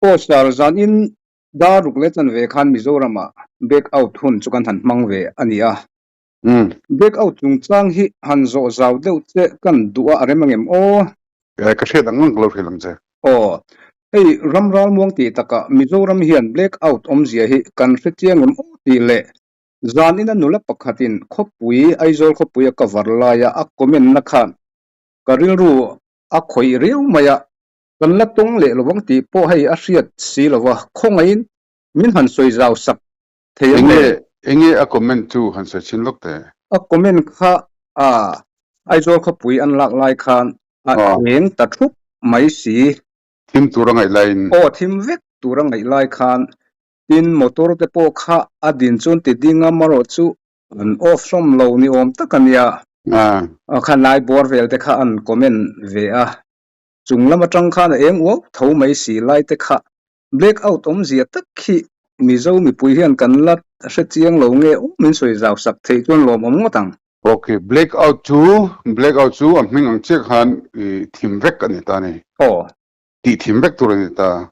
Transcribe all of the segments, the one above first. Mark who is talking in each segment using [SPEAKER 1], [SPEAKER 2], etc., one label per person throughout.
[SPEAKER 1] Poster zanin dar ruk leh chanve khan Mizoramah Back Out hun chu kan han hmang ve a ni a. Back Out chungchang hi han zawh zau deuh che kan duh a a rem angem aw?
[SPEAKER 2] Ka hriat ang ang ka lo hrilh ang che.
[SPEAKER 1] Aw, hei ram ralmuang tih takah Mizoram hian Black Out awmzia hi kan hrechiang em aw tih leh zan ina nula pakhatin khawpui Aizawl khawpui a cover laia a comment na khan ka rilru a khawih riau mai a, kan la tawng leh lovang tih pawh hei a hriat si lova khawngaihin min han sawi zau sak thei ang le.
[SPEAKER 2] Enge a comment chu han sawi chhin lawk teh.
[SPEAKER 1] A comment kha a Aizawl khawpui an lak lai khan a eng ta thup mai si.
[SPEAKER 2] Thim tur a ngaih laiin.
[SPEAKER 1] Aw thim vek tur a ngaih lai khan tin motor te pawh kha a din chuan ti ding a marawh chu an off hlawm lo ni awm tak a nia. Kha lai bawr vel te kha an comment ve a chung lam atang khan a eng uau tho mai si lai te kha Black out awmzia tak khi Mizo mipui hian kan la hre chiang lo nge aw min sawi zau sak theih chuan lawmawm ngawt ang.
[SPEAKER 2] Ok, black out chu black out chu a hming ang chiah khan i thim vek a ni ta ni.
[SPEAKER 1] Aw.
[SPEAKER 2] Tih thim vek tur a ni ta.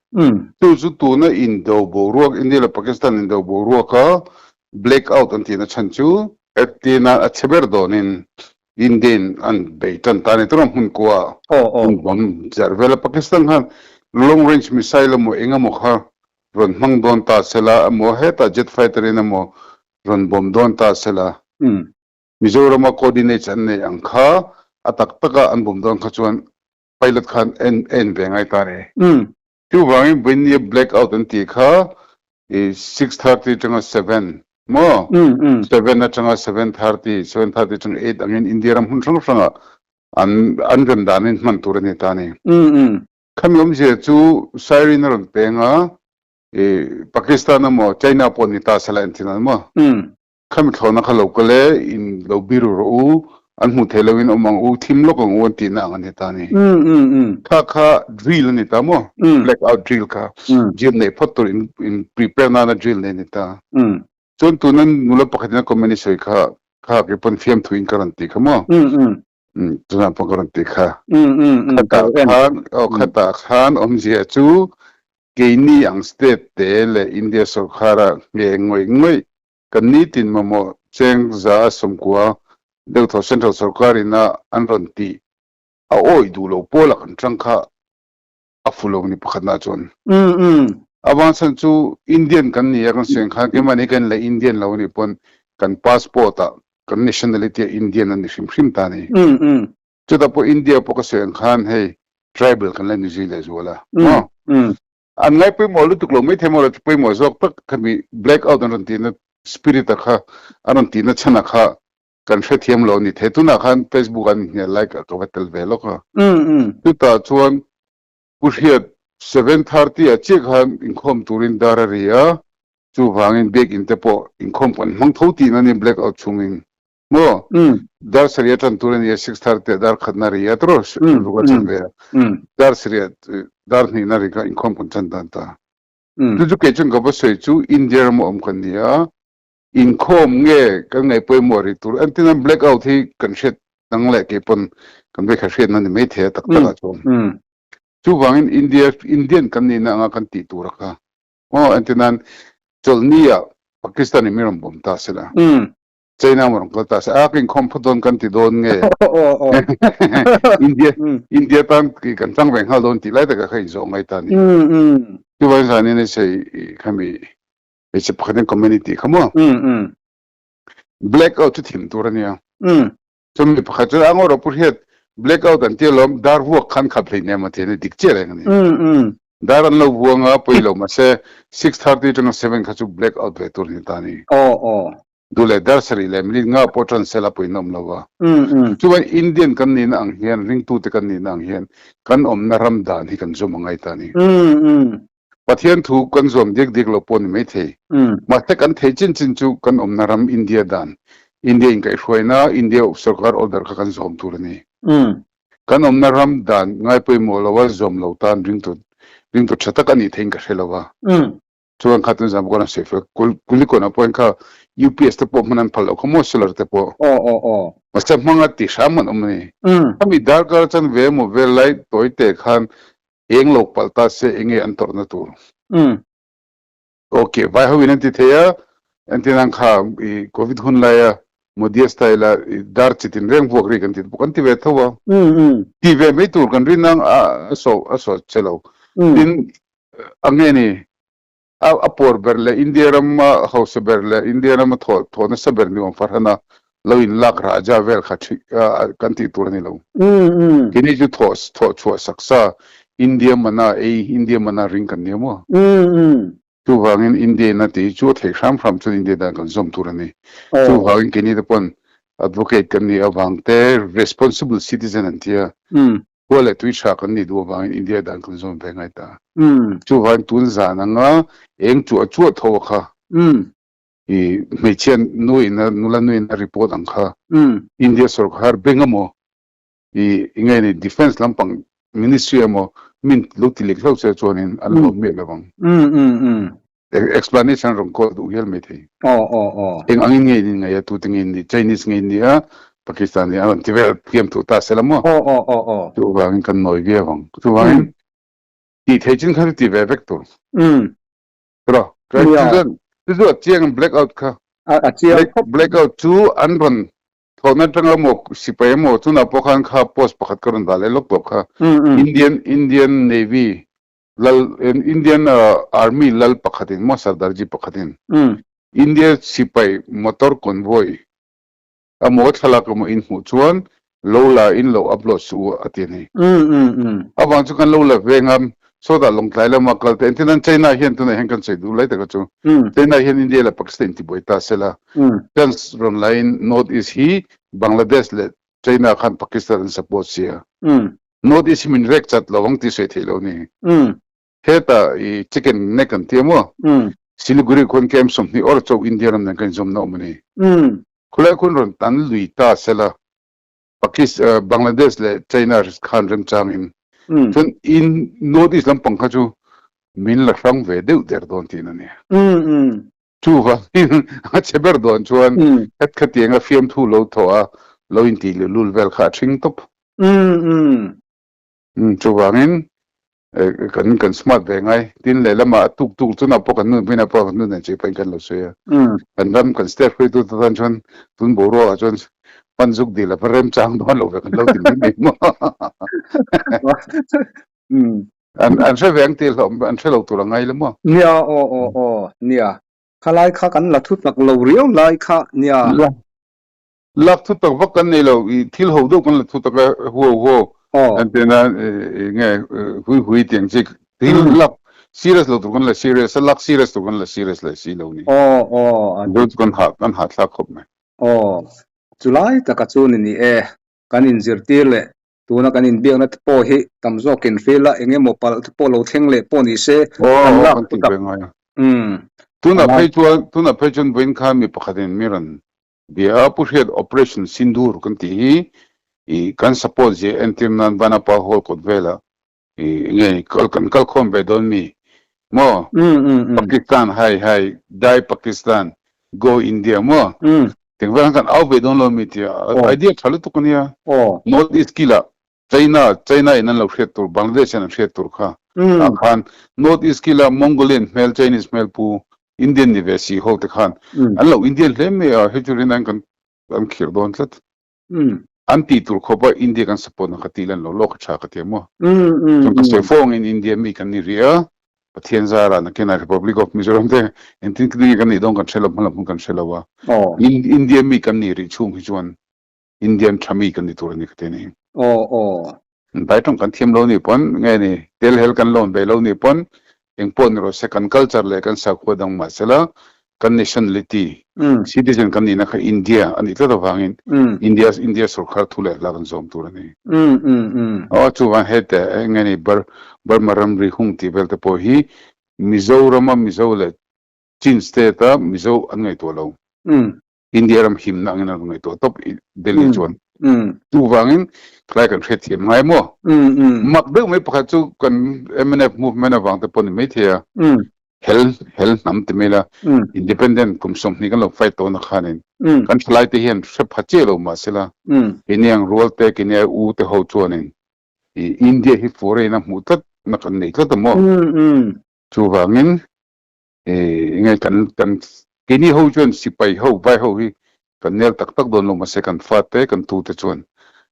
[SPEAKER 2] Chu chu tuna indo boruak India leh Pakistan indo boruaka black out an tihna chhan chu tina a chhe ber dawnin Indian an bei tan ta ni tura hmun kua an bomb zer vel a. Pakistan khan long range missile emaw eng emaw kha rawn hmang dawn ta sela emaw hetah jet fighter in emaw rawn bomb dawn ta sela Mizorama coordinates an nei ang kha a tak taka an bomb dawn kha chuan pilot khan en en ve ngai ta ni. Chuvangin vawinia black out an tih kha i 6:30 atanga 7 maw? 7 atanga 7:30, 7:30 atanga 8 angin India ram hmun hrang hrangah an an rem danin hman tur a ni ta a ni. Khami awmzia chu siren a rawn peng a, i Pakistan emaw China pawh ni ta sela entir an maw? Khami thlawhna kha lo kal e, in lo biru rawh u, an hmuh theih loin awm ang u, thim lawk ang u an tihna ang a ni ta a ni. Kha kha drill a ni ta maw? Black out drill kha drill neih phawt tur in in prepare nana drill nei a ni ta. Chuan tuna nula pakhatin a comment i sawi kha kha kei pawn fiamthu in ka rawn ti kha maw? Tunah pawh ka rawn ti kha. Khatah khan aw khatah khan awmzia chu keini ang state te leh India sorkara nge ngawih ngawih Kan nitin mamawh cheng za a 90 deuhthaw Central sorkar in a an rawn tih a awih duh lo pawl a kan tang kha a fu lo ni pakhat na chuan. A vang chhan chu Indian kan ni a kan sawi ang khan keimahni kan la Indian lo anih pawn kan passport ah kan nationality ah Indian a ni hrim hrim ta a ni. Chutah pawh India pawh ka sawi ang khan hei tribal kan la ni zui leh zual a maw. An ngai pawimawh lutuk lo maithei maw chu pawimawh zawk tak khami black out an rawn tihna spirit a kha an rawn tihna chhan a kha kan hrethiam lo a ni thei. Tunah khan Facebook an inhnial lai ka va tel ve lawk a. Chutah chuan Pu Hriat 7:30 ah chiah khan inkhawm turin dar a ri a, chuvangin biakinn te pawh inkhawm kan hmang tho tihna a ni black out chhungin. Maw? Dar sarih atan tur a nia, 6:30 ah dar khatna ri a tawrh ruk a chan ve a. Dar sarih dar hnihna ri kha inkhawm kan chan dan ta. Chu chu kei chuan ka va sawi chu India rama awm kan ni a, inkhawm nge kan ngaih pawimawh ri tur an tin a black out hi kan hriat dang leh kei pawn kan vei kha hriatna ni maithei a tak tak ah chuan. Chuvangin India Indian kan nihna anga kan tih tur a kha. Maw entirnan chawlhni ah Pakistan in mi rawn bawm ta sela. China maw rawn kal ta se a ka inkhawm phawt dawn kan ti dawn nge India India tan kan chang ve nghal dawn tih lai taka kha inzawh ngai ta ni. Chuvang zanin a sei khami hmeichhe pakhat in community kha maw black out chu thim tur ania. Chumi pakhat chu a ngaw ro pu hriat black out an tia lawm dar vuak khan khap hlei nem a ti ani dik chiah reng ani. Dar an lo vuang a pawi lo mahse 6:30 atanga 7 kha chu black out ve tur ni ta ni. Duh leh dar sarih leh minute nga pawh tan sel a pawhin a awm lo va. Chuan Indian kan nihna ang hian, ringtute kan nihna ang hian kan awmna ram dan hi kan zawm a ngai ta a ni. Pathian thu kan zawm diak diak lo pawh a ni maithei. Mahse kan thei chin chin chu kan awmna ram India dan, India inkaihhruaina, India sorkar order kha kan zawm tur a ni. Kan awmna ram dan ngai pawimawh lo a zawm lo tan ringtu ringtu tha tak a nih theiin ka hre lo va. Chuan kha tun zan pawh kan sawi fel Kulikawn ah pawhin kha UPS te pawh hman an phal loh kha maw solar te pawh.
[SPEAKER 1] Aw aw aw.
[SPEAKER 2] Mahse hmanga ti hram an awm a ni. Khami darkar chan ve emaw vel lai tawi te khan eng lo palh ta se enge an tawrhna tur. Ok, vai ho in an ti thei a, entir nan kha i covid hun lai a Modi style a i dar chi tin reng vuak ri kan ti bawk an ti ve tho a. Ti ve mai tur kan rin ang a saw a saw che lo. Tin a nge ni a a pawr ber leh India ram a hausa ber leh India ram a thawh thawh nasa ber ni awm farhan a lo in lak raja vel kha thi kan tih tur a ni lo. Keini chu thawh thawh chhuah sak sa India mana ei India mana ring kan nia maw? Chuvangin India in a tih chu a theih hram hram chuan India dan kan zawm tur a ni. Chuvangin keini te pawn advocate kan nih avang te responsible citizen an tia khua leh tui tha kan nih duh avangin India dan kan zawm ve ngai ta. Chuvangin tun zan anga eng chuah chuah tho a kha i hmeichhia nu in a nula nu in a report ang kha India sorkar beng emaw i nge ni defence lampang ministry emaw min lo ti lek hlauh che chuanin an lawm miah lo ang. Explanation rawn call duh hial mai thei. Eng angin nge in ngaih a tute nge in nih Chinese nge in nih a Pakistan nih a rawn ti vel thiam thuh ta sela maw. Chuvangin kan nawi viau ang. Chuvangin tih theih chin kha chu ti ve vek tur. Ro, chu chu a chiang black out kha.
[SPEAKER 1] A chiang khawp.
[SPEAKER 2] Black out chu an rawn thawhna atanga maw sipai emaw chunah pawh khan kha post pakhat ka rawn dah leh lawk tawh kha. Indian Indian Navy lal Indian Army lal pakhatin maw Sardarji pakhatin India sipai motor convoy Emaw thlalak emaw in hmuh chuan lo la in lo upload suh u a ti a ni. Avang chu kan lo la ve ngam sawtah Lawngtlai lama kal te entir nan China hian tunah hian kan sawi duh lai taka chu China hian India leh Pakistan intibuai ta sela chance rawn la in North East hi Bangladesh leh China khan Pakistan an support sia North East hi min rek chat lo ang tih sawi theih lo ni. Heta i chicken neck an ti a maw? Siliguri khuan camp 20 awr chauh India ram nen kan inzawmna awm a ni. Khulai khuan rawn tan lui ta sela Pakis Bangladesh leh China khan remchangin chuan in North East lampang kha chu min la hrang ve deuh der dawn tihna a ni. Chuvangin a che ber dawn chuan het khatianga fiamthu lo thawh a lo intih luhlul vel kha a ṭhing tawp. Chuvangin kan kan smart ve ngai. Tin lehlamah tuk tuk chunah pawh kan nu hminah pawh kan nu nen chei pahin kan lo sawi a. Kan ram kan state hruaitu te tan chuan tun boruakah chuan pan zuk dil a va remchang dawn lo ve kan lo ti mai mai maw. An an hre ve ang tih hlauh an hre lo tur a ngai lo maw.
[SPEAKER 1] Nia aw aw aw nia. Khalai kha kan la thu tak lo riau lai kha nia.
[SPEAKER 2] Lak thu tak vak kan nei lo, i thil ho deuh kan la thu tak a, huau huau an ti na nge hui hui tiang chi thil lak serious lo tur kan la serious a, lak serious tur kan la serious leh si lo ni. Chu chu kan hah kan hahthlak khawp mai.
[SPEAKER 1] Aw, chulai taka chu ni ni e, kan inzirtir leh tuna kan inbiakna te pawh hi tam zawkin hril a, eng emaw palh te pawh lo thleng leh pawh ni se kan lak
[SPEAKER 2] thu tak. Tunah phei chuan tunah phei chuan vawiin khan mi pakhatin mi rawn Bia Pu Hriat Operation Sindoor kan tih hi i kan support zia entir nan Vanapa Hall kawt velah i nge kal kan kal khawm ve dawn mi maw Pakistan hai hai die Pakistan go India maw teng vel kan au ve dawn lo mi tia idea tha lutuk ania North East kila China China in an lo hriat tur Bangladesh in an hriat tur kha tah khan North East kila Mongolian hmel Chinese hmel pu Indian ni ve si ho te khan an lo Indian hle mai a hei chu rin kan an khirh dawn tlat an tih tur khawp a India kan support na kha tih lan lo lawk a tha ka ti a maw chuan ka sawi fo angin India mi kan ni rih a Pathian zara nakinah Republic of Mizoram te engtin nge kan nih dawn kan hre lo hmalam hun kan hre lo a India mi kan ni rih chhung hi chuan Indian tha mi kan ni tur a ni ka ti a ni.
[SPEAKER 1] Aw aw.
[SPEAKER 2] Vai tawng kan thiam lo nih pawn nge ni tel hel kan lawn ve lo nih pawn eng pawh ni rawh se kan culture leh kan sakhua dang mah sela kan nationality citizen kan nihna kha India a nih tlat avangin India India sorkar thu leh hla kan zawm tur a ni. Aw chuvang hete nge ni Burma ramri hung tih vel te pawh hi Mizorama Mizo leh Chin state a Mizo an ngaihtuah lo. India ram himna angin an rawn ngaihtuah tawp Delhi chuan. Chuvangin khlai kan hriatthiam ngai maw? Mak deuh mai pakhat chu kan mnf movement avang te pawh ni maithei a. Hel hel hnam ti mai la, independent kum 20 kan lo fight tawhna khanin kan thalai te hian hre pha chiah lo mahsela keini ang rual te keini ai u te ho chuanin i India hi foreign a hmuh tlat na kan nei tlat a maw? Chuvangin enge kan kan keini ho chuan sipai ho vai ho hi kan nel tak tak dawn lo mahse kan fate kan tute chuan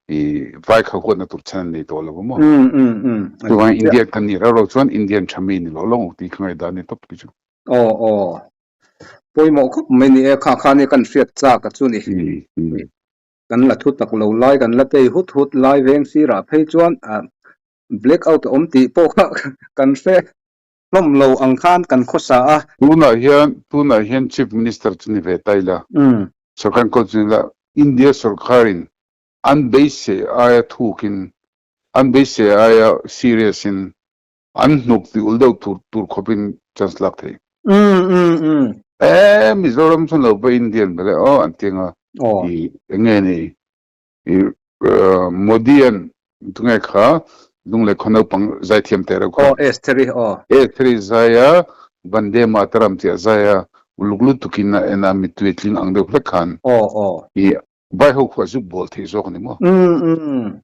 [SPEAKER 2] i vai kha huatna tur chhan an nei tawh lo a maw? Chuvangin Indian kan nih rau rau chuan Indian tha mi ni lo lo ang tih kha ngaihdan a ni tawp chu.
[SPEAKER 1] Aw aw. Pawimawh khawp mai ni e, kha kha nia kan hriat chak a chu ni. Kan la thu tak lo lai, kan la tei hut hut lai veng sirah phei chuan black out a awm tih pawh kha kan hre hlawm lo ang khan kan khawsa a.
[SPEAKER 2] Tunah hian tunah hian Chief Minister chu ni ve ta ila, sorkar enkawl chu ni ila, India sorkarin an beisei aia thukin, an beisei aia serious in an hnuk ti ul deuh tur tur khawpin chance lak thei. E Mizoram chuan lo va Indian bele aw an ti anga i enge ni i Modi-a'n tunge kha Lunglei khaw naupang zaithiam teh reuh kha.
[SPEAKER 1] Aw Estheri aw.
[SPEAKER 2] Estheri zaia Vande Mataram tih a zaia uluk lutukin a en a mittui a tling ang deuh hlek khan.
[SPEAKER 1] Aw aw.
[SPEAKER 2] I Vai ho khu a zuk bawl theih zawk a ni maw?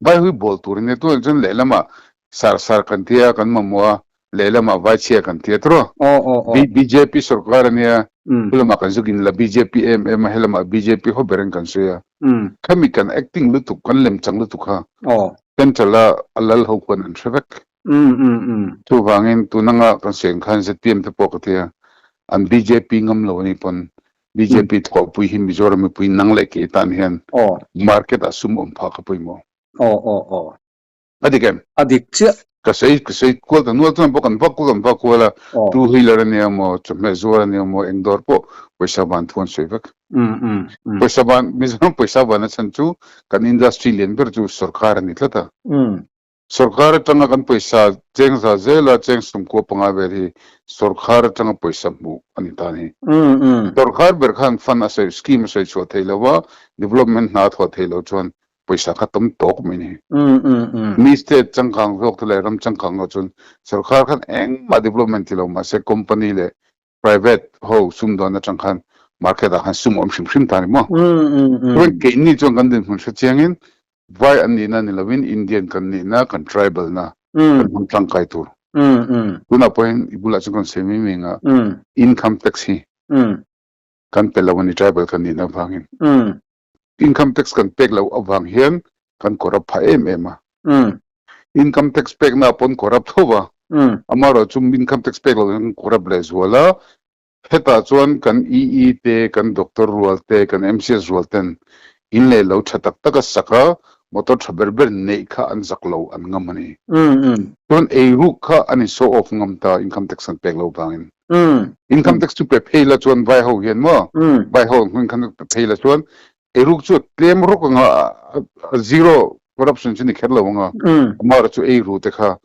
[SPEAKER 2] Vai ho hi bawl tur a nia, tunah chuan lehlamah sar sar kan tia kan mamawh a, lehlamah vai chhia kan tia tawrh a. BJP sorkar a nia, helamah kan zuk in la BJP em em a, helamah BJP ho berin kan sawi a. Khami kan acting lutuk, kan lemchang lutuk kha central a a lal ho khuan an hre vek. Chuvangin tun anga kan sawi ang khan ZPM te pawh ka tia, an BJP ngam lo a nih pawn BJP thawhpui hi Mizoram mipui nang leh kei tan hian market ah sum awm phah ka pawimawh.
[SPEAKER 1] Aw aw aw.
[SPEAKER 2] A dik em?
[SPEAKER 1] A dik chiah.
[SPEAKER 2] Ka sawi ka sawi kual ta nual chuan pawh kan vak kual kan vak kual a, two wheeler a nia maw, chawhmeh zuar a nia maw, eng dawr pawh pawisa van thu an sawi vek. Pawisa van, Mizoram pawisa van a chhan chu kan industry lian ber chu sorkar a ni tlat a. Sorkar atanga kan pawisa cheng za zela cheng sumkua panga vel hi sorkar atanga pawisa hmuh a ni ta ni. Sorkar ber khan fund a sawi, scheme a sawi chhuah thei lo a, development hna a thawh thei lo chuan pawisa kha tam tawk mai ni. Mi state changkang zawk te leh ram changkang lo chuan sorkar khan engmah development ti lo mahse company leh private ho sumdawn atang khan market ah khan sum a awm hrim hrim ta ni maw? Chuan keini chuan kan dinhmun hre chiangin vai an nihna ni lovin Indian kan nihna kan tribal na kan hmang tangkai tur. Tunah pawhin i bulah chuan kan sawi mai mai anga income tax hi kan pe lo a ni tribal kan nihna avangin. Income tax kan pek loh avang hian kan corrupt phah em em a. Income tax pekna pawn corrupt tho va, amaherawhchu income tax pek loh hian kan corrupt leh zual a. Hetah chuan kan EE te, kan doctor rual te, kan MCS rual ten in leh lo tha tak tak a sak a, motor tha ber ber neih kha an zak lo, an ngam a ni. Chuan eiruk kha an in show off ngam ta income tax an pek loh vangin. Income tax chu pe phei la chuan vai ho hian maw, vai ho ang income tax pe phei la chuan eiruk chu tlem rawk anga a zero corruption chu ni kher lo anga, amaherawhchu chu eiru te kha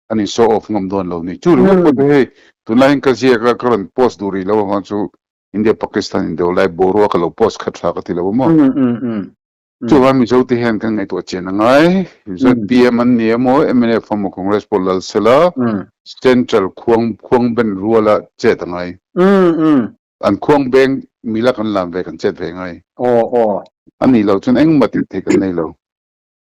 [SPEAKER 2] an in show off ngam dawn lo ni. Chu ringawt pawh chu hei tunlai hian ka ziak a, ka rawn post duh rih lo avang chu India Pakistan indo lai boruak ka lo post khat tha ka ti lo a maw. Chuvang Mizo te hian kan ngaihtuah chian a ngai. ZPM an ni emaw, mnf emaw, Congress pawh lal sela, Central khuang khuang ben ruala chet a ngai. An khuang beng mila kan lam ve kan chet ve ngai. A nih loh chuan engmah tih theih kan nei lo.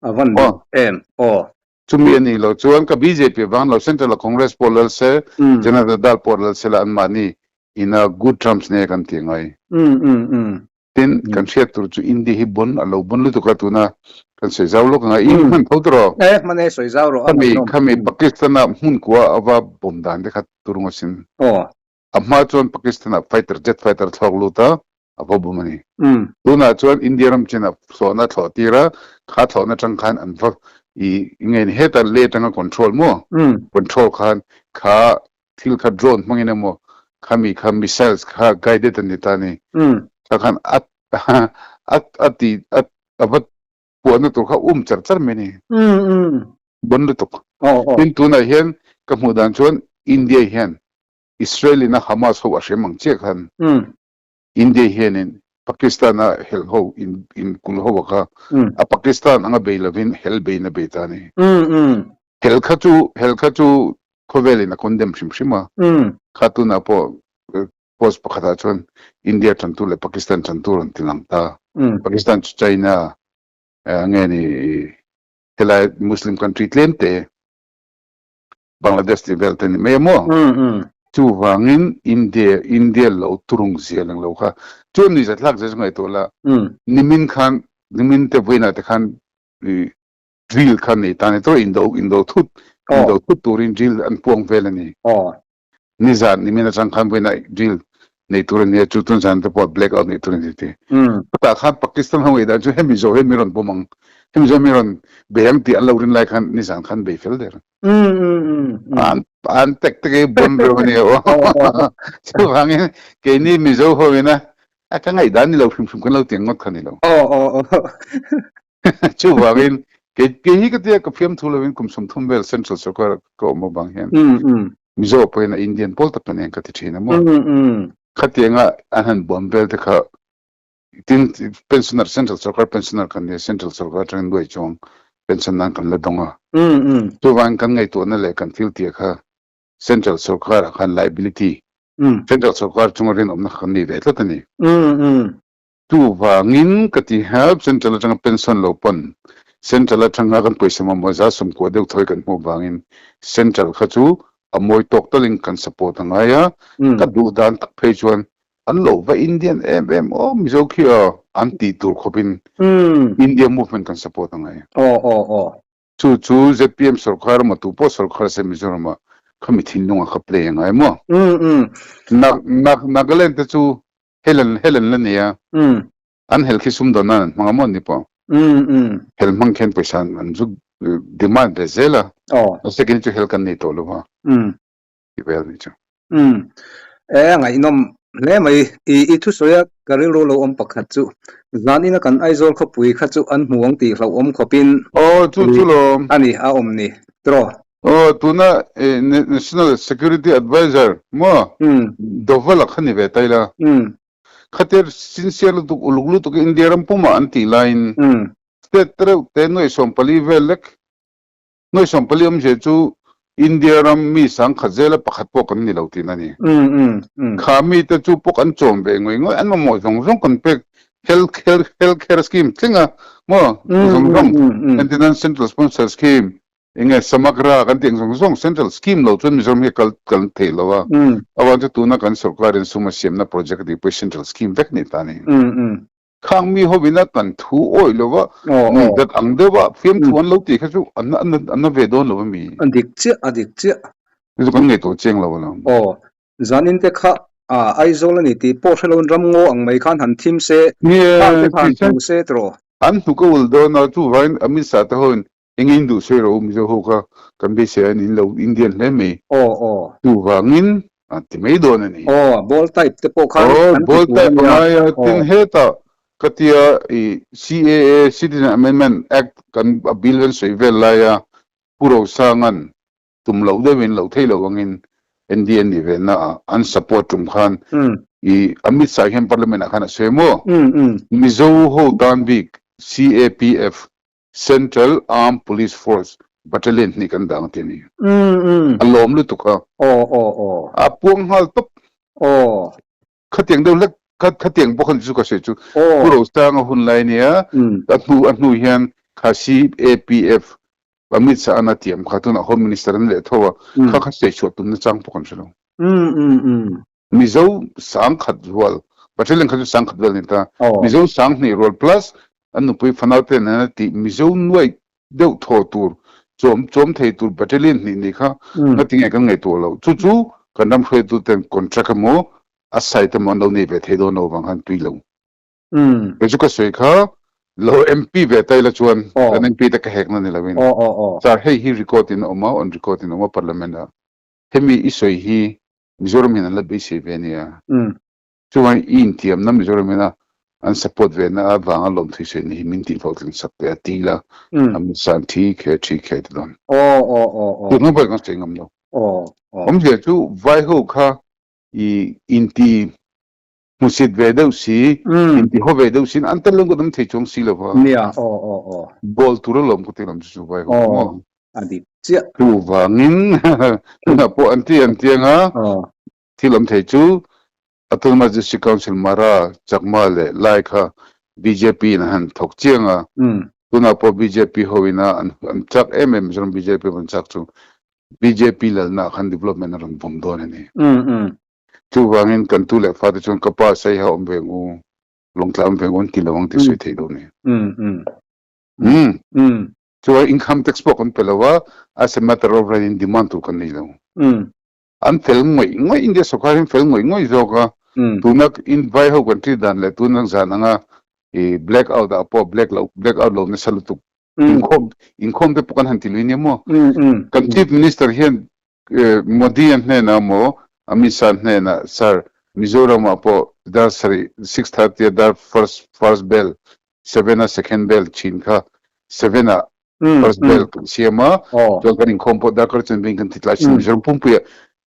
[SPEAKER 1] A van dik em aw.
[SPEAKER 2] Chumi a nih loh chuan ka bjp vang lo Central a Congress pawh lal se, Janata Dal pawh lal sela anmahni in a good terms nia kan ti ngai. Tin, kan hriat tur chu India hi bon a lo bon lutuk a tuna kan sawi zau lawk anga i hman tho tawh.
[SPEAKER 1] E hman e sawi zau rawh a
[SPEAKER 2] ngaihnawm. Khami Pakistan a hmun kua a va bawm dan te kha tur ngawt sin.
[SPEAKER 1] Aw.
[SPEAKER 2] A hma chuan Pakistan ah fighter jet fighter thlawk lut a a va bawm a ni. Tunah chuan India ram chin ah thlawhna thlawh tir a, kha thlawhna tang khan an va i nge ni heta le tanga control maw? Control khan kha thil kha drone hmangin emaw khami kha missiles kha guided a ni ta ni. Kha khan a a a ti a a va puahna tur kha um char char mai ni. Bon lutuk. Tin tunah hian ka hmuh dan chuan India hian Israel in a Hamas ho a hrem ang chiah khan India hianin Pakistan a hel ho in in kul ho a kha a Pakistan anga bei lovin hel bein a bei ta ni. Hel kha chu hel kha chu. khawvelin a condemn hrim hrim a. Kha tunah pawh post pakhatah chuan India tantu leh Pakistan tantu rawn ti lang ta. Pakistan chu China nge ni helai Muslim country tlem te Bangladesh tih vel te ni mai a maw? Chuvangin India India lo turung zia lang lo kha chuan ni zathlak zia chu ngaihtuah la nimin khan nimin te vawiinah te khan drill kha nei ta ni tawh indo indo thut indo thut turin drill an puang vel a ni. Nizan nimin atang khan vawiinah drill nei tur a nia chu tun zan te pawh black out nei tur a ni ti. Chutah khan Pakistan ho ngaihdan chu hemi zawh hian mi rawn bawm ang hemi zawh hian mi rawn bei ang tih an lo rin lai khan nizan khan bei fel der. An an tek tek ei bon reuh a nia aw. Chuvangin keini Mizo ho ina a ka ngaihdan ni lo hrim hrim kan lo tiang ngawt kha ni lo. Chuvangin kei kei hi ka tia ka fiamthu lovin kum 30 vel Central Sarkar ka awm avang hian Mizo pawhin a Indian pawl tak ka nen ka ti thin a maw. Khatianga an han buam vel te kha Tin, pensioner, Central Sarkar pensioner kan nia, Central Sarkar atangin luai chuang pension nan kan la dawng a. Chuvangin kan ngaihtuahna leh kan thil tih kha Central Sarkar ah khan liability, Central Sarkar chunga rinawmna kha kan nei ve tlat a ni. Chuvangin ka ti help, Central atanga pension lo pawn Central atanga kan pawisa mamawh za 90 deuh thawi kan hmuh vangin Central kha chu a mawi tawk talin kan support a ngai a, ka duh dan tak phei chuan An lo va Indian em em aw Mizo khi aw an tih tur khawpin India movement kan support a ngai.
[SPEAKER 1] Aw aw aw.
[SPEAKER 2] Chu chu ZPM sorkar emaw tu pawh sorkar se Mizoram ah khami thinlung ah kha play a ngai maw? Nagaland te chu hel an hel an la nei a. An hel khi sumdawn nan an hmang a maw an ni pawh. Hel hmang khian pawisa an zu demand ve zel a. Second chu hel kan nei tawh lo a. ti vel ni chu.
[SPEAKER 1] Umm. E a ngaihnawm hle mai. I i thusawi a ka rilru lo awm pakhat chu zan ina kan Aizawl khawpui kha chu an hmu ang tih hlauhawm khawpin
[SPEAKER 2] Aw chu chu lawm.
[SPEAKER 1] A ni a awm ni tiraw.
[SPEAKER 2] Aw tuna National Security Adviser maw Doval a kha ni ve ta ila. Khatia sincere lutuk uluk lutuk India ram pumah an tih laiin state tereuh te nuaih 14 vel lek Nuai 14 awmzia chu India ram mi 10,000 zela pakhat pawh kan ni lo tihna a ni. Kha mite chu pawh kan chawm ve ngawih ngawih, an mamawh zawng zawng kan pek health health care scheme thleng a maw zawng zawng entirnan central sponsor scheme enge samagra kan tih ang zawng zawng central scheme lo chuan Mizoram hi kal kal theih lo a, avang chu tuna kan sorkarin sum a siamna project a tih pawh hi central scheme vek ni ta a ni. Khang mi hovin a kan thu awih lo va, nuihzat ang deuh a fiamthu an lo tih kha chu an na ve dawn lo a mi?
[SPEAKER 1] A dik chiah, a dik chiah.
[SPEAKER 2] Chu chu kan ngaihtuah chiang lo a lo.
[SPEAKER 1] Aw, zanin te kha Aizawl a ni tih pawh hre loin ramngaw ang mai khan han thim se, khang te kha han hmu se tiraw?
[SPEAKER 2] An hnuk a ul dawn a, chuvangin Amit Shah te hoin Eng in duh sawi rawh u Mizo ho kha kan beisei a ni lo Indian hle mai.
[SPEAKER 1] Aw aw.
[SPEAKER 2] Chuvangin a ti mai dawn a ni.
[SPEAKER 1] Aw ball type te pawh khan
[SPEAKER 2] Aw an ti ball tur a type a nia. ngai a tin hetah ka tia i CAA Citizen Amendment Act kan a bill kan sawi vel lai a Pu Rosanga'n tum loh deuhin loh theih loh angin NDA nih ve na ah an support tum khan i Amit Shah hian Parliament ah khan a sawi maw? Mizo ho tan bik CAPF Central Armed Police Force Battalion hnih kan dang ti a ni. A lawm lutuk a. A puang nghal tawp. Khatiang deuh hlek, khatiang bawk a ni chu ka sawi chu. Pu Rosanga hun lai nia, a hnu a hnu hian kha CAPF Amit Shah an a tiam kha tunah Home Minister an leh tho a, kha kha sawi chhuah tumna chang pawh kan hre lo. Mizo 10,000 rual, Battalion kha chu 10,000 vel a ni ta, Mizo 2000 rual plus an nupui fanau te nen a tih Mizo nuai deuh thaw tur chawm chawm thei tur Battalion hnih nih kha ngatinge kan ngaihtuah loh. Chu chu kan ram hruaitu ten contract emaw a site emaw an lo nei ve thei dawn lo vang khan tui lo. Kei chu ka sawi kha lo MP ve ta ila chuan kan MP te ka hekna ni loin sir hei hi record in a awm a, on record in a awm a parliament ah hemi i sawi hi Mizoram hian an la beisei ve ania. Chuan i intiamna Mizoram ina an support ve na avanga lawmthui sawi hi min tih hlawhtling sak teh a ti la, a san thi khe thi khe ti dawn. Tun pawh kan sawi ngam lo. Awmzia chu vai ho kha i inti hmusit ve deuh si, inti haw ve deuh siin an tel lo kan awm thei chuang si lo va. Ball tur a lawm ka ti lam chu chu vai ho.
[SPEAKER 1] A dik chiah.
[SPEAKER 2] Chuvangin tunah pawh an ti an ti anga thil awm thei chu Autonomous District Council Mara, Chakma leh Lai kha bjp in an han thawk chiang a, tunah pawh bjp ho ina an chak em em Mizoram bjp an chak chu bjp lalna ah khan development a rawn vawm dawn a ni. Chuvangin kan tu leh fate chuan ka pa Saiha awm ve ang u, Lawngtlai awm ve ang u an ti lo ang tih sawi theih lo a ni. Chuan income tax pawh kan pe lo a, as a matter of right in demand tur kan nei lo. An fel ngawih ngawih India sorkar hi an fel ngawih ngawih zawk a, tuna in vai ho kan ṭi dan leh tuna zan anga i black out ah pawh black lo black out lo nasa lutuk inkhawm inkhawm te pawh kan han ti lui nia maw. Kan chief minister hian Modi a hnenah maw Amit Shah hnenah sir Mizoram ah pawh dar sarih 6:30 a dar first first bell 7 a second bell thin kha 7 ah first bell kan siam a chuan kan inkhawm pawh darkar chen veng kan ti tlai thin Mizoram pumpuia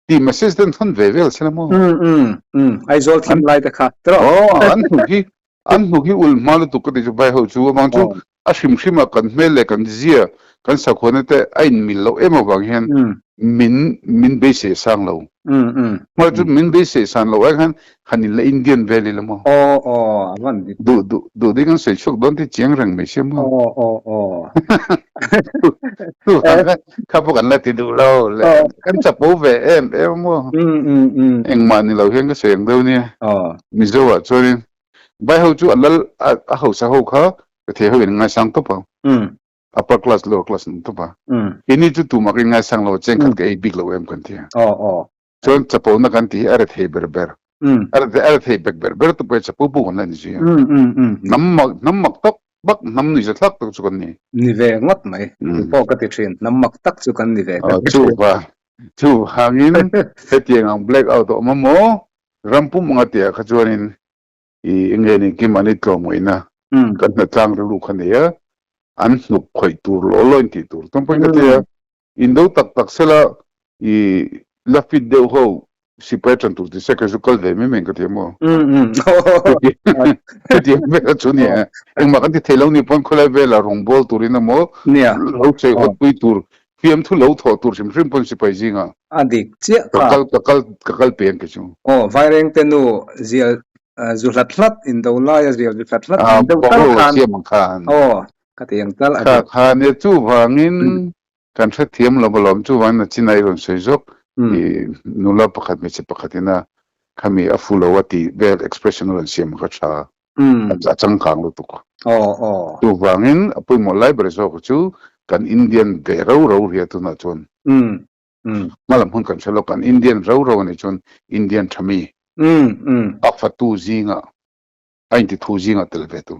[SPEAKER 2] ti message ten thawn ve vel sela maw.
[SPEAKER 1] Aizawl thim lai te kha tiraw.
[SPEAKER 2] Aw an hnuk hi an hnuk hi ul hma lutuk ka ti chu vai ho chu avang chu a hrim hrim a kan hmel leh kan zia kan sakhuana te a in mil loh em avang hian min min beisei sang lo. Hma chu min beisei san loh ai khan han in la Indian vel ila maw.
[SPEAKER 1] Aw aw a van dik.
[SPEAKER 2] Duh duh duh ding an sawi chhuak dawn tih chiang reng mai sia maw.
[SPEAKER 1] Aw aw aw.
[SPEAKER 2] Kha pawh kan la ti duh lo le kan chapo ve em em maw. Engmah ni lo hian ka sawi ang deuh nia. Mizo ah chuanin vai ho chu a lal a hausa ho kha ka thei ho in ngaisang tawp ang. Upper class lower class an tawp a. Keini chu tumah ka in ngaisang lo cheng khat ka ei bik lo em kan ti a. Chuan chapo na kan tih hi a rethei ber ber. A rethei bek ber ber tu pawh hi chapo pawh kan la ni zui a. Hnam mak hnam mak tak bak hnam nuihza thlak tak chu kan ni.
[SPEAKER 1] Ni ve ngawt mai. Kei pawh ka ti thin. Hnam mak tak chu kan ni ve ka ti thin.
[SPEAKER 2] Chuvangin hetiang ang black out a awm a maw? Ram pum anga tihah kha chuanin i enge ni kim an i tlawmngaihna kan hnatlang rilru kha nei a, an hnuk khawih tur law law in tih tur chuan pawhin ka ti a, indo tak tak sela i la fit deuh ho sipai ṭan tur ti se kei chu kal ve mai mai in ka ti a maw? Hetiang vel chu nia, engmah kan ti thei lo ni pawn khawlai velah rawngbawl turin emaw lo sawi pui tur Fiamthu lo thawh tur hrim hrim pawn sipai zingah.
[SPEAKER 1] A dik chiah
[SPEAKER 2] kha. Ka kal ka kal ka kal peng kei chu.
[SPEAKER 1] Aw, Vairengte nu zial zu hlat hlat indo laia zial zu hlat hlat ang deuh tal khan.
[SPEAKER 2] Siam ang khan.
[SPEAKER 1] Aw, ka ti ang tal
[SPEAKER 2] a dik. Kha kha nia chuvangin kan hrethiam lo alawm chuvangin a chinai rawn sawi zawk i nula pakhat hmeichhe pakhat ina khami a fu lo a tih vel expression a rawn siam kha tha. A changkang lutuk. Chuvangin a pawimawh lai ber zawk chu kan Indian ve rau rau ria tunah chuan hmalam hun kan hre lo, kan Indian rau rau anih chuan Indian tha mi a fatu zingah a intithu zingah tel ve tu.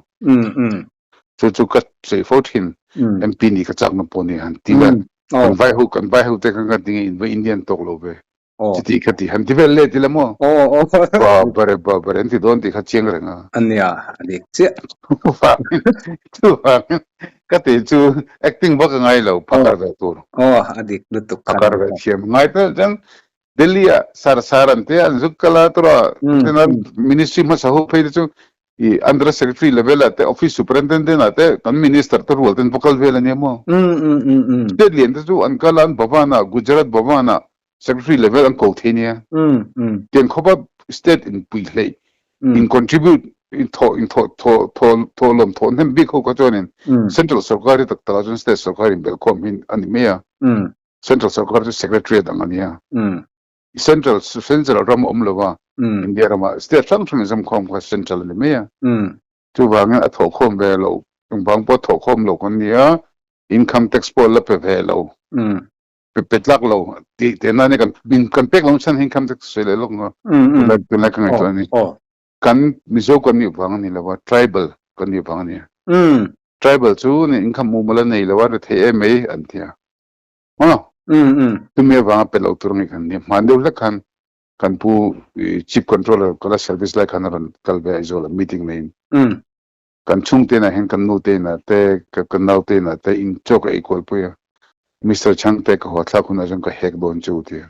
[SPEAKER 2] Chu chu ka sawi fo thin MP nih ka chakna pawh ni han ti la kan vai ho kan vai ho te khan kan ti nge in va Indian tawk lo ve. Chiti kha ti han ti vel let ila maw? Ba bare ba bare an ti dawn tih kha chiang reng a.
[SPEAKER 1] Ania, a dik chiah.
[SPEAKER 2] Chuvangin ka tih chu acting vak a ngai lo, phakar ve tur.
[SPEAKER 1] Aw, a dik lutuk
[SPEAKER 2] kha. Phakar ve thiam ngai ta chuan Delhi ah sar sar an tia an zuk kal a tura ministry hmasa ho phei te chu i under secretary level ah te office superintendent ah te kan minister te rual ten va kal vel ania maw? State lian te chu an kal a an Bhavan ah Gujarat Bhavan ah secretary level an ko thei nia. Tiang khawp a state in pui hleih in contribute in thawh in thawh thawh thawh thawh lawm thawh hnem bik ho kha chuanin central sorkar hi tak tak ah chuan state sorkar in belhkhawm hi a ni mai a. Central sorkar chu secretariat ang a nia. Central central ram a awm lo a, India ramah state hrang hrang inzawmkhawm kha central a ni mai a. Chuvangin a thawhkhawm ve lo, engvang pawh thawhkhawm lo kan ni a, income tax pawh la pe ve lo, pe pe tlak lo tih te nana kan kan pek lo chhan income tax sawi leh lawk nga tunlai tunlai ka ngaihtuah a ni. Kan Mizo kan nih vang a ni lo a, tribal kan nih vang a ni a. Tribal chu income mumal a nei lo a, rethei em mai an ti a. Maw? Chumi avanga pe lo tur nge kan nia. Hman deuh hlek khan kan pu Chief Controller kala service lai khan a rawn kal ve Aizawl ah meeting neiin. Kan chhungte inah hian kan nute inah te, ka naute inah te in chaw ka ei kual pui a. Mister Chhangte ka haw thlak hunah chuan ka hek dawn che u ti a.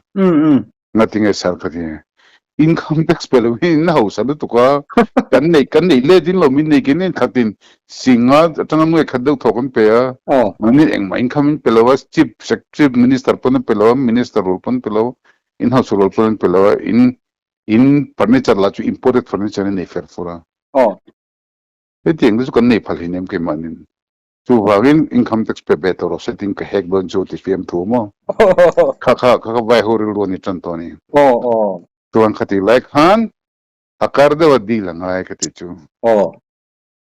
[SPEAKER 2] Ngatinge sir ka ti. Income tax pe lo in hausa lutuk a, kan nei kan nei let in lo min nei kin in khat in singa atanga nuai khat deuh thaw kan pe a, mahni engmah income in pe lo a, chief sec chief minister pawn a pe lo a, minister rul pawn pe lo, in hausa rul pawn an pe lo a, in in furniture lah chu imported furniture in nei fer fur a. Hetiang te chu kan nei phal hleinem keimahnin. Chuvangin income tax pe ve tawh rawh se tin ka hek dawn chu ti fiam thu maw? Kha kha kha kha vai ho rilru a ni tan tawh a ni. Chuan khati lai khan a kar deuh a deal a ngai ka ti chu.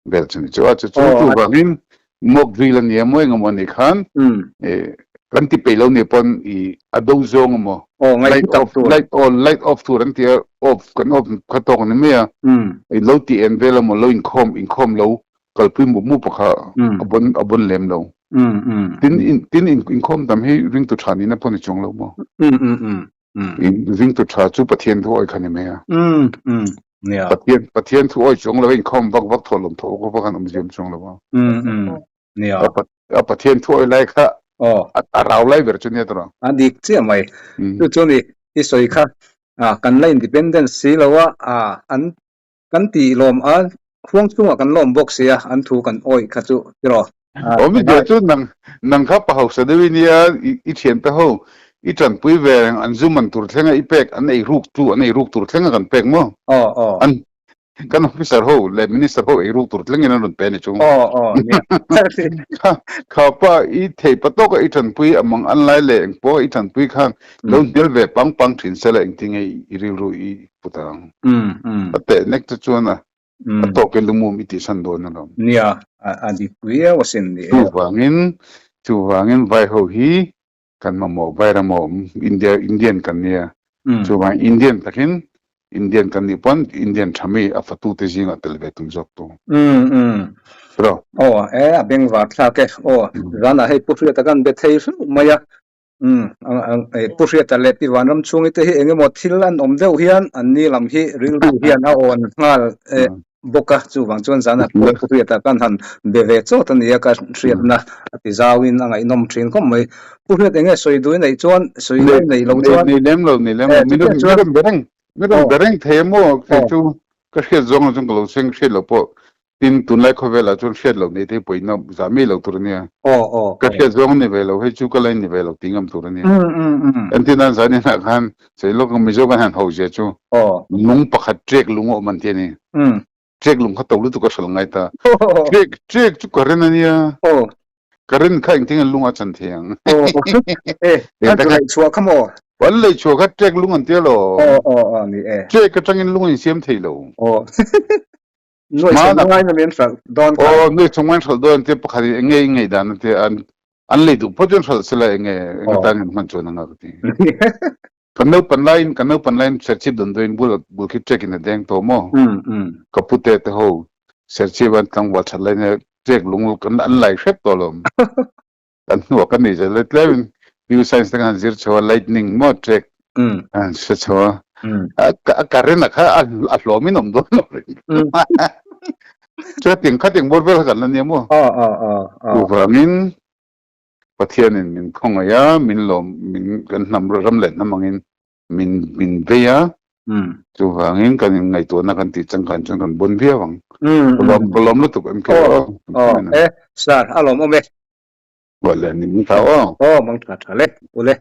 [SPEAKER 2] Bel chu ni chu a chu chu chuvangin mock drill a nia maw engemaw a nih khan kan ti peih lo nih pawn i a do zawng emaw light off light on light off tur an ti a off kan off kha tawk a ni mai a i lo ti en vel emaw lo inkhawm inkhawm lo kalpui mup mup a kha a bon a bon lem lo. Tin in tin in inkhawm tam hi ringtu tha nihna pawh ni chuang lo maw? In ringtu tha chu Pathian thu awi kha ni mai a. Pathian Pathian thu awi chuang lo a inkhawm vak vak thawh lawm thawh vak vak an awm ziam chuang lo a. A Pathian thu awi lai kha a rau lai ber chu nia tawh.
[SPEAKER 1] A dik chiah mai. Chu chu ni i sawi kha kan la independence si lo a an Kan tih lawm a, khuang chungah kan lawm bawk sia, an thu kan awih kha chu tiraw.
[SPEAKER 2] Awm i tia chu nang nang kha pa hausa deuh i nia, i thiante ho i tanpui ve reng an zu man tur thlenga i pek an ei ruk chu an ei ruk tur thlenga kan pek maw?
[SPEAKER 1] Aw aw.
[SPEAKER 2] An kan officer ho leh minister ho ei ruk tur thlengin an rawn pe ni chu.
[SPEAKER 1] Aw aw nia.
[SPEAKER 2] Kha kha pa i thei pa tawka i tanpui a mang an lai leh engpawh i tanpui khan lo hnial ve pang pang thin sela engtinge i rilru i put ang. A teh nek te chuan a a tawk in lumum i tihsan dawn alawm.
[SPEAKER 1] Nia, a dik viau asin ni e.
[SPEAKER 2] Chuvangin, chuvangin vai ho hi kan mamawh vai ram a awm, India, Indian kan nia. Chuvangin Indian takin, Indian kan nih pawn Indian tha mi a fatu te zingah tel ve tum zawk tu. Tiraw?
[SPEAKER 1] Aw, e a bengvar thlak e. Aw, zanah hei Pu Hriata kan be thei hlauh mai a. Pu Hriata leh Pi Vanram chhungi te hi engemaw thil an awm deuh hian an ni lam hi rilru hian a awn nghal bawk a, chuvang chuan zanah pawh Pu Hriata kan han be ve chawt a nia ka hriatna a ti zauin a ngaihnawm thin khawp mai. Pu Hriat enge sawi duh i neih chuan sawi lai nei lo chuan
[SPEAKER 2] Nei lem lo, nei lem lo. Mi rawn be reng, mi rawn be reng thei a maw? Kei chu ka hriat zawng ah chuan ka lo seng hriat loh pawh Tin, tunlai khawvelah chuan hriat loh nei thei pawhin a zah mai lo tur a nia. Ka hriat zawng a ni ve lo, hei chu ka la in ni ve lo tih ngam tur a nia. Entir nan zan inah khan sawi lawk ang Mizo kan han ho zia chu lung pakhat ṭek lung a awm an ti a ni. Ṭek lung kha to lutuk a hralh ngai ta. Ṭek ṭek chu ka ren a nia. Ka ren kha engtin nge lung a chan thei ang.
[SPEAKER 1] An lei chhuah kha maw?
[SPEAKER 2] An lei chhuah kha ṭek lung an tia lo. Ṭek atangin lung a insiam thei lo.
[SPEAKER 1] Nuai chhung ngai na min hralh dawn
[SPEAKER 2] kha. Aw, nuai chhung ngai hralh dawn te pakhat in enge i ngaih dan te an an lei duh phawt chuan hralh sela enge enge tan in hman chuan anga ka ti. Kan naupan laiin kan naupan laiin Serchhip damdawiin bul bul khi trek in a deng tawh maw? Ka pute te ho Serchhip an tlangval that lain trek lung kan an lai hrep tawh lawm. Kan hnuah kan nei zel tlem in new science te kan han zir chho a lightning maw trek an hre chho a a current a kha a hlawm in awm dawn lo reng chuating khating bawr vel kha kan la nia maw chuvangin Pathianin min khawngaih a min lawm min kan hnam ram leh hnam angin min min vei a chuvangin kan in ngaihtuahna kan tih changkan chuan kan bawn viau ang ka lawm ka lawm lutuk em kher aw
[SPEAKER 1] e sir a lawm awm e
[SPEAKER 2] Vale ni mangtha aw
[SPEAKER 1] aw mangtha tha le ule.